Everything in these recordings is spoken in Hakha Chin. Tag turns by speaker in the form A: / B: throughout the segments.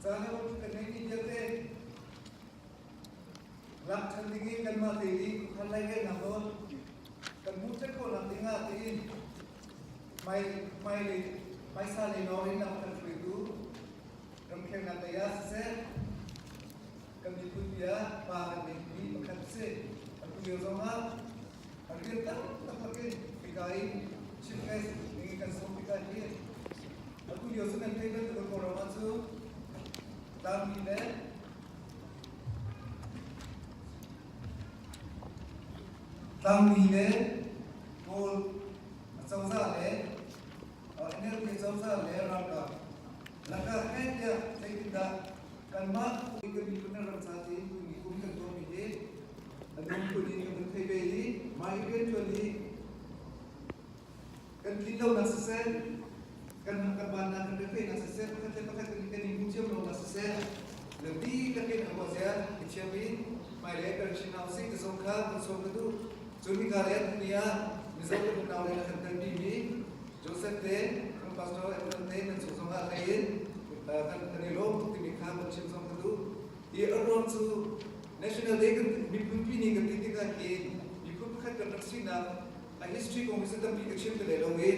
A: Caan le um kan ngeihmi vialte lak ṭhan dingin kanmah te i khuakhan lairelnak nawl kan hmuh ṭhan khawhnak dingah tiin hmailei hmaisa lei lawng in lam kan hruaitu ramkhelnak lei ah siseh kan miphun bia pa kan ngeihmi pakhat a si. Atu lio zongah a rian taktak lakin hika i Chief Guest ning kan sawm tikah hin atu lio cu nan theih bantuk Kawlram ah cu tlangmi le tlangmi le Kawl acozah le NLD cozah le ralkap lakah heh tiah zeitindah kanmah kan miphun ram ca tiin tuni kum kan tuahmi hi a lungphun in kan thei ve i mah i rianṭuan hi kan tlin lonak siseh kan kan vannak kan retheihnak siseh pakhat le pakhat kan kan i hmu thiam lonak siseh le dihlak in a ruahzia i thiam in hmailei kan chin hau sih ti zong kha kan sawm ka duh. Cun hika le tuni ah Mizo kan unau le kan telpi mi Joseph te kan pastor Edwin te nan chung zongah hlei in kan kan i lawm tuk timi kha kan chim zong ka duh. Hi a ruang cu National Day kan miphunpi ni kan ti tikah hin miphun pakhat kan rak sinak a history kong hi tampi ka chim te lai lo i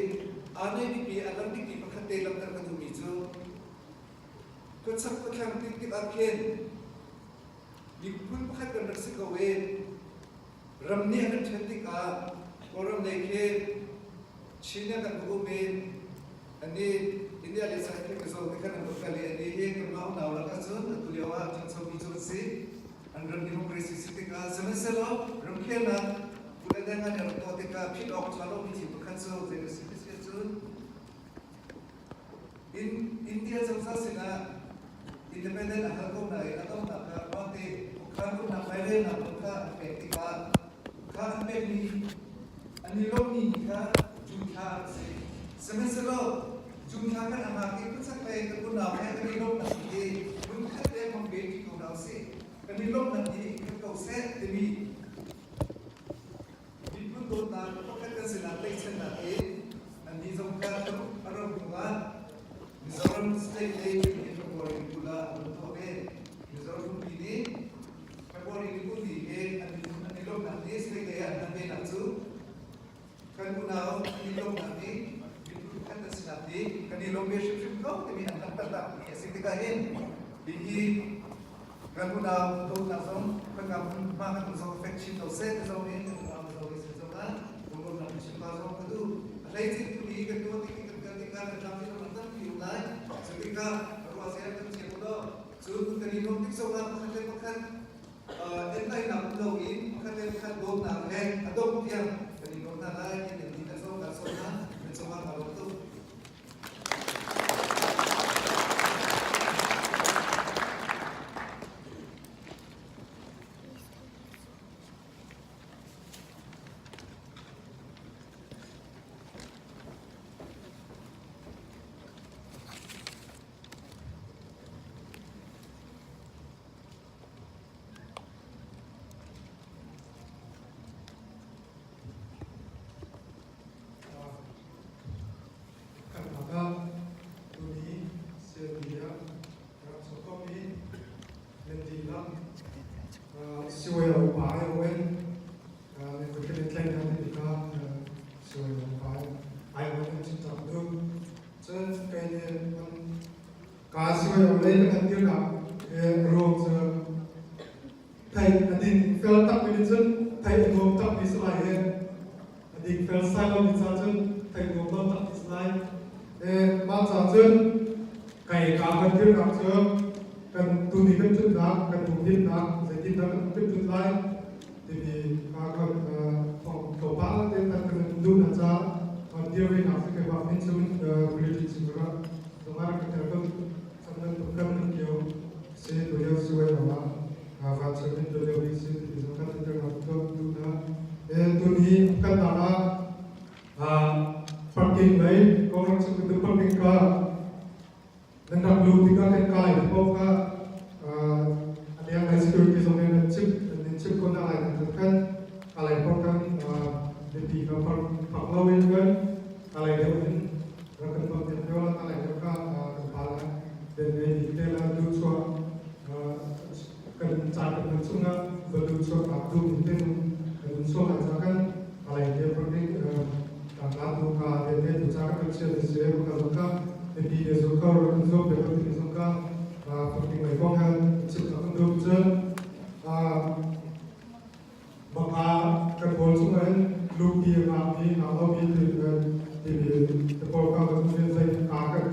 A: aa nei bikmi a lang bikmi pakhat te langhter ka duhmi cu khuachak khuathlang tik tikah khin miphun pakhat kan rak si ko i ram nih a kan ṭhen tikah Kawlram lei khi Chin ah kan um i ani India le South Africa Mizo te khan an rak kal i ani hi kanmah unau lakah cun atu lio ah ṭhanchomi cu an si. An ram democracy si tikah sihmanhsehlaw ramkhelnak kul le deng an i rak tuah tikah philh awk ṭha lomi thil pakhat cu zei a si ti si ahcun in India cozah sinah independent a hal ko nain a donghnak ah mah te khuakhan umnak lairelnak nawl kha an pek tikah kha an pekmi an i lawmmi ni kha June thla a si. Sihmanhsehlaw June thla kan a hngak i khuachak lei kan unau he kan i lawmnak hi hmunkhat te hmang ve ṭi ko hna usih. Kan i lawmnak hi khat ko seh timi miphun dawtnak pakhat kan sinak tlaihchannak in annih zong kha a ram hnu ah Mizoram state lei in February 20 ah an tuah ve. Mizoram pumpi nih February ni 20 hi an miphun an i lawmhnak ni state lei ah an hman venak cu kan unau an i lawmhnak ni miphun khat an sinak ni kan i lawm ve hrimhrim ko timi an langhternak ni a si tikah hin hihi kan unau dawtnak zong kan hma kan zong fek chin ko seh ti zong in kan unau Mizo i sin zong ah lungrualnak in chim pa zong ka duh. A hleice tu ni kan tuah tik i kan kal tikah kan tlamtling lo tampi um lai. Cu tikah ruah zel kan thiam u law cun kan i nuam tik zong ah pakhat le pakhat entainak um loin pakhat le pakhat dawtnak he a dongh tiang kan i nuam hna lai ti nan dihlak zong kan sawm hna. Nan cungah kaa lawm tuk.
B: Khatnak tuni Serbia rak sokop i nan dihlak siwai upa ai oen nan kut kan tlaih hna ti kha siwai upa ai oen an chim tak du cun kai ne ka siwai lei kan dirnak ruang cu thei a ding fel tak mi cun thei a nuam tak mi si lai he a ding fel sai lo mi ca cun thei nuam lo tak mi si lai e mah ca cun kai ka kan dirnak cu kan tuni kan ṭhutnak kan humhimnak zeitindah kan humhim lai timi ka kan tlawmpal te kan kan duh na ca kan dir ve nak si kai bak min chung greeting singura zongah kan tel kan kan kan kan kio si tu lio si wai ma van chung in tu lio bi si ti zong kan tel kan duh na e tuni kan ta parking lei kawlram chung kan parking ka nan rak luh tikah kan kai paoh kha a lenglei security zong nih nan chimh nan chimh ko hna lai nan kan alai paoh kan mipi kha fak lo in kan alai deuh in rak kan bawmh piak deuh la alai deuh kha kan pa la den nei te la lu chuak. chungah balu chuak ak du in ten kan chuak a cha kan alai te project tangka tu ka te te tu cha kan chia te se ka zo ka te pi ne zo ka ro kan zo pe ka ti zo ka project mai kong han chim ka kan du chen baka kan hol chung in lupi nga pi nga lo pi ti ti ti pol ka kan chen sai ka kan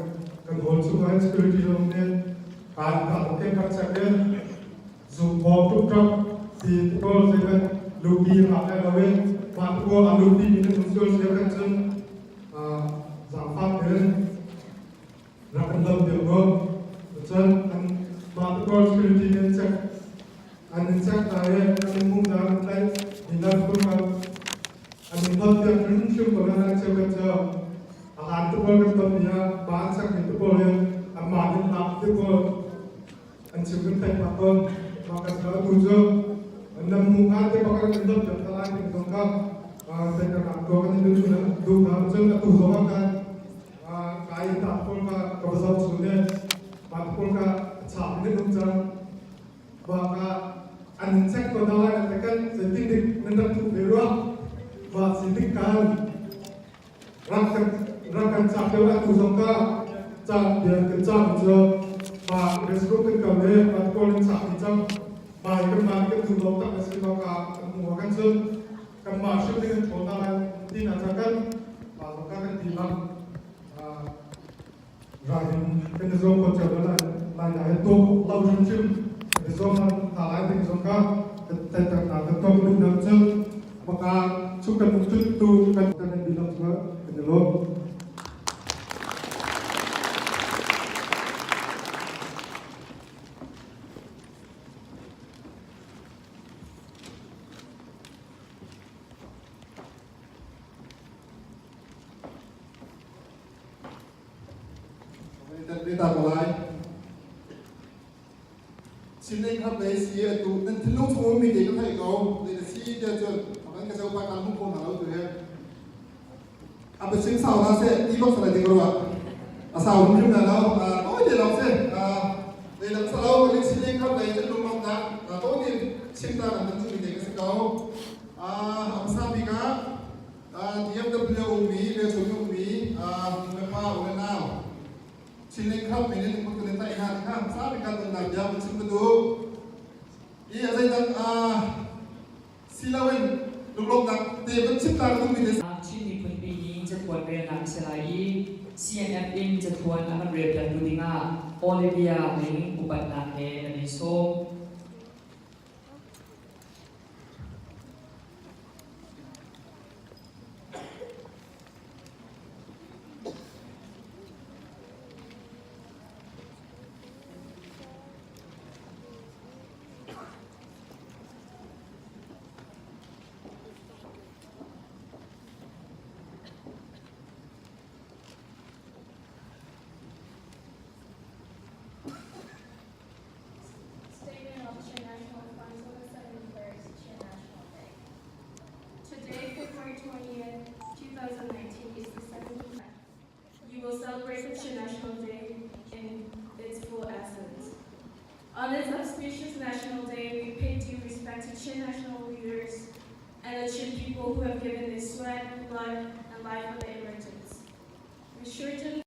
B: kan hol chung in security long ne kan ta ke ka chak ne zum bo tuk tak ti ti pol sai kan lupi nga le lo we ma ko a lupi ni kan sul se kan chen a zang fa te rak kan lam deuh ko cun an mah te pawl security an check an in check hna i an in hmuh hna an tlaih mi nan phun kan an in ton tiang hrimhrim ko nan cheu kan cu a hlan te pawl kan ton mi ah ba an check mi te pawl hi anmah nih lak te pawl an chim kan theih pah tawn mah kan ka tu cu nan hmuh hnga te bak kan don piak hna lai ti zong kha zei kan rak tuah kan in duh hna cun atu zong ah khan kai ta pawl ka ka va zoh chun le mah pawl ka chak nih um cang ba ka an in check ko hna lai an kan zeitin dik nan rak thuh ve rua ba si dik kan rak kan rak kan chak deuh atu zong ka ca bia kan ca cu ba rescue kan kal le ba pawl in chak ni cang bai kan ma kan duh lo tak a si lo ka kan hmu kan cun kanmah hrim ding in ṭhawl hna lai ti hna ca kan mah zong kha kan ti bang ralrin kan i zuam ko cio lai lai lai he tuk lo hrimhrim kan i zuam hna lai ding zong kha kan theihter hna kan tuak duh hna cu maka chung kan tu kan kan in bilang cu kan i lawm.
C: Chinlei khat lei si atu nan thinlung chung ummi te ka theih ko zei na si tiah cun akan ka zopa kan hmu kho hna lo tu he a biachim sau hna seh ti bak salai ding ruah a sau hrim hna lo tawi te lawng si zei dang salo kan chinlei khat lei kan lunglawmhnak tawi te chim ta kan duhmi te ka si ko a hmasa bik ah DFW ummi velchum ummi nulepa u le nau Chinlei khat min in kut kan in tlaih hna ti kha hmasa bik ah tonnak bia kan chim ka duh i a zeidang siloin lunglawmhnak te van chim ta ka duhmi te
D: Chin miphun pi ni cathluan relnak a si lai i CNF in cathluan a kan relpiaktu dingah Olivia Ling upatnak he kan in sawm.
E: Statement of Chin National Council the 71st Chin National Day. Today, February 20th, 2019 is the 7th. You will celebrate the Chin National Day in its full essence. On this auspicious National Day, we pay due respect to Chin national leaders and the Chin people who have given their sweat, blood, and life for the emergence. Resurgence